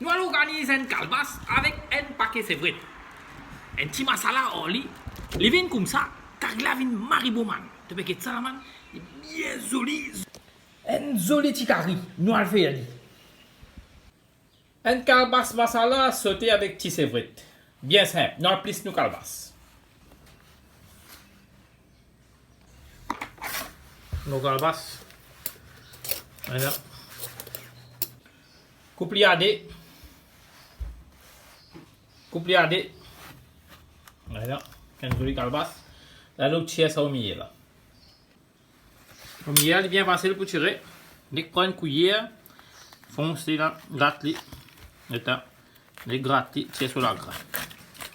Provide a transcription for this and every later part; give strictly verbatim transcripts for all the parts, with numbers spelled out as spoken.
Nou al organiz enn kalbas avek enn pake sevret. Enn ti masala ar li, li vinn koumsa, kari la vinn mari bon, man. To pe get sa la, man. Li bien zoli. Enn zoli ti kari, nou al fer li. Enn kalbas masala sote avek ti sevret. Bien sinp, nou al plis nou kalbas. Nou kalbas. Ala. Koup li a de. Koup li a de. Ala. Enn zoli kalbas. La nou tir sa omiye la. Omiye li bien fasil pou tire. Nek pran enn kouyer, fons li la, grat li. Eta. Nek grat li, tir so lagrin.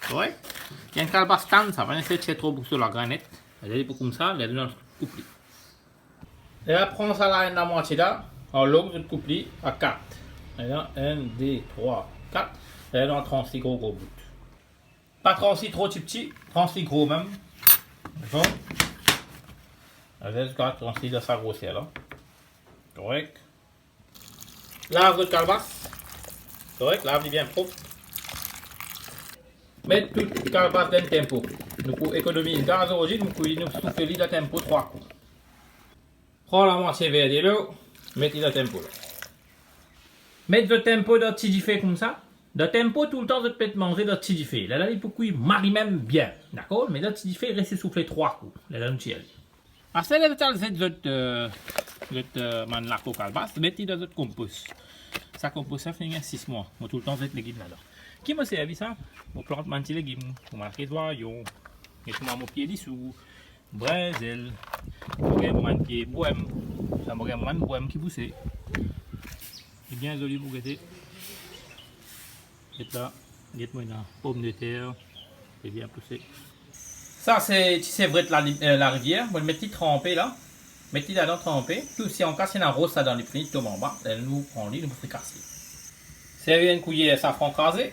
Korek? Enn kalbas tann sa, pa neseser tir tro pou so lagrin net. Ler li pou koumsa, ler nou koup li. Ler pran sa la, enn lamwatie la, an long, zot koup li a kat. Ena enn, de, trwa, kat. Ler nou trans li gro, gro bout. Pa trans li tro tipti, trans li gro mem. Bon. Ler zot trans li dan sa groser la. Korek. Lav zot kalbas. Korek, lav li bien prop. Met tou kalbas dan tempo. Nou pou ekonomiz gaz ozordi, nou pou, nou soufle li dan tempo trwa kou. Pran lamwatie ver delo, met li dan tempo la. Met zot tempo dan ti dife koumsa. Dan tempo, toultan zot pe manze dan ti dife. Lerla li pou kwi mari mem bien. Dakor? Met dan ti dife, les li soufle trwa kou. Lerla nou tir li. Aster ler zot al zet zot, eh, zot, eh, bann lako kalbas, met li dan zot konpos. Sa konpos la finn gagn sis mwa. Mo toultan zet legim ladan. Ki mo servi sa? Mo plant bann ti legim, kouma rezwayon, e kouma mo pie lisou, brinzel, mo gagn bann pie bwem, sa mo gagn bann bwem ki pouse. Li bien zoli pou gete. Get la, get mo ena pomdeter, li bien pouse. Sa se ti sevret la, eh, larivier, mo met li tranpe la. Met li ladan tranpe, tou si anka si ena ros ladan li fini tom anba, ler nou pran li, nou pou frikase li. Servi enn kouyer safran kraze,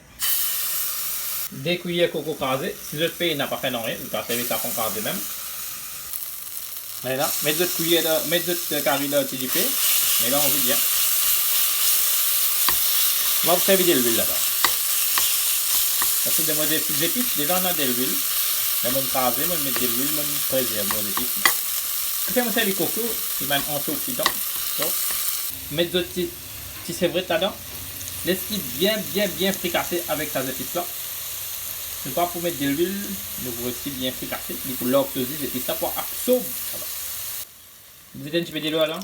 de kouyer koko kraze, si zot pena pa fer nanye, zot kapav servi safran kraze mem. Ala, met zot kouyer dan, met zot, eh, kari dan ti dife, melanz li bien. Mo servi delwil ladan. Parski dan mo zepis, deza ena delwil. Ler mo kraze, mo met delwil, mo prezerv mo zepis. Kifer mo servi koko, li bann antioksidan. Donk, met zot ti, ti sevret ladan. Les li bien, bien, bien frikase avek sa zepis la. Nou pa pou met delwil, nou pou les li bien frikase. Li pou larg so zi, zepis la pou absorb sa la. Zet enn tipe delo ladan.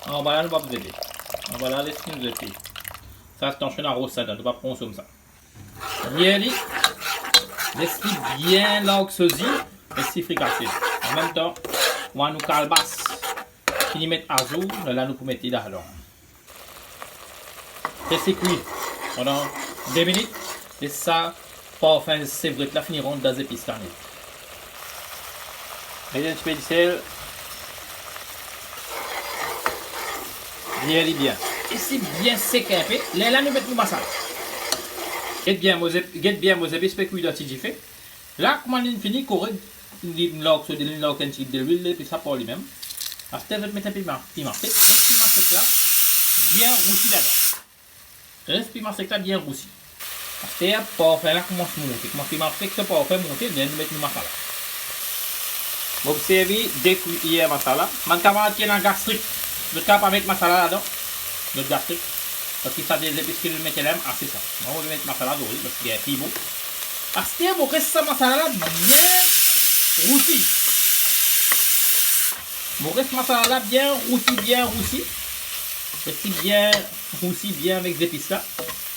Anba la, nou pa pou zete. Anba la, les nou zete. Sa, atansion, ena ros ladan, nou pa konsom sa. Ler li, les li bien larg so zi, les li frikase. Anmemtan, kouma nou kalbas fini met azour, lerla nou pou met li ladan. Les li kwi pandan de minit, les sa parfin sevret la fini rant dan zepis la net. Met enn tipe disel. Ler li bien. Les li bien sek inpe. Lerla nou met nou masala. Get bien mo zep-, get bien mo zepis pe kwi dan ti dife. La, kouma linn fini korek, linn larg so, linn larg enn ti delwil, epi sa par limem. Aster zot met enn piman, piman sek, les piman sek la bien rousi ladan. Les piman sek la bien rousi. Aster parfin la koumans monte. Kouma piman sek so parfin monte, ler nou met nou masala. Mo servi de kwiyer masala. Bann kamarad ki ena gastrik, zot kapav pa met masala ladan. Zot gastrik. Parski sa de zepis ki nou mete la, ase sa. Mwa, mo met masala zordi, parski bien pli bon. Aster mo les sa masala la bien rousi. Mo les masala la bien rousi, bien rousi. Les li bien rousi, bien avek zepis la.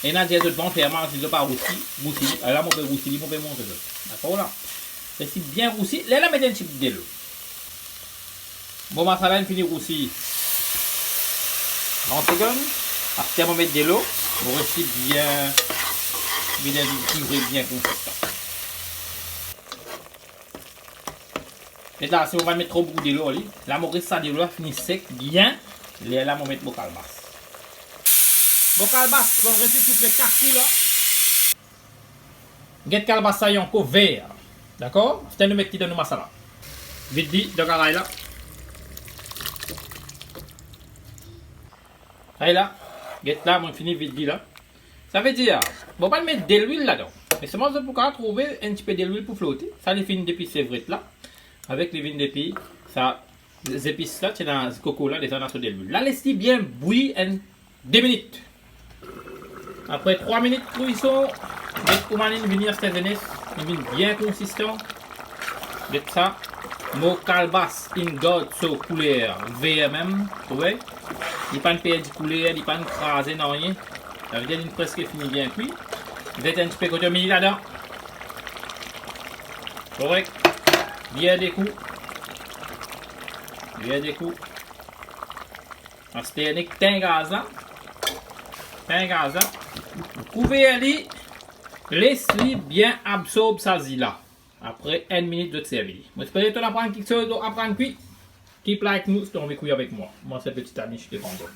Ena dir zot pa fer mal, si zot pa rousi, rousi. Ala mo pe rousi li, mo pe montre zot. Dakor la? Les li bien rousi. Lerla met enn tipe delo. Bon, masala inn fini rousi trant segonn. Aster mo met delo, mo les li bien, bien, bien, bien konsistan. Get la, si mo pa met tro boukou delo li, la mo les sa delo la fini sek bien, lerla mo met mo kalbas. Mo kalbas, mo les li soufle kat kou la. Get kalbas sa ankor ver. Dakor? Aster nou met li dan nou masala. Vid li dan karay la. Ala, Get la, mo fini vid li la. Savedir, mo pa met delwil ladan. Me selman zot pou kapav trouve enn tipe delwil pou flote. Sa li finn depi sevret la. Avek li vinn depi sa zepis la, ti ena koko la, deza ena so delwil. La les li bien bwi enn de minit. Apre trwa minit kwison, get kouma linn vini aster zenes, li vinn bien konsistan. Get sa, mo kalbas inn gard so kouler ver mem, trouve? Li pann perdi kouler, li pann kraze nanye. Savedir linn preske fini bien kwi. Zet enn tipe kotomili ladan. Korek. Bien dekou. Bien dekou. Aster nek tegn gaz la. Tegn gaz la. Kouver li. Les li bien absorb sa zi la. Apre enn minit, zot servi li. Mo espere to'nn aprann kiksoz, to'nn aprann kwi. Keep like nou si to anvi kwi avek mwa. Mwa se Petit Anish de Vendôme.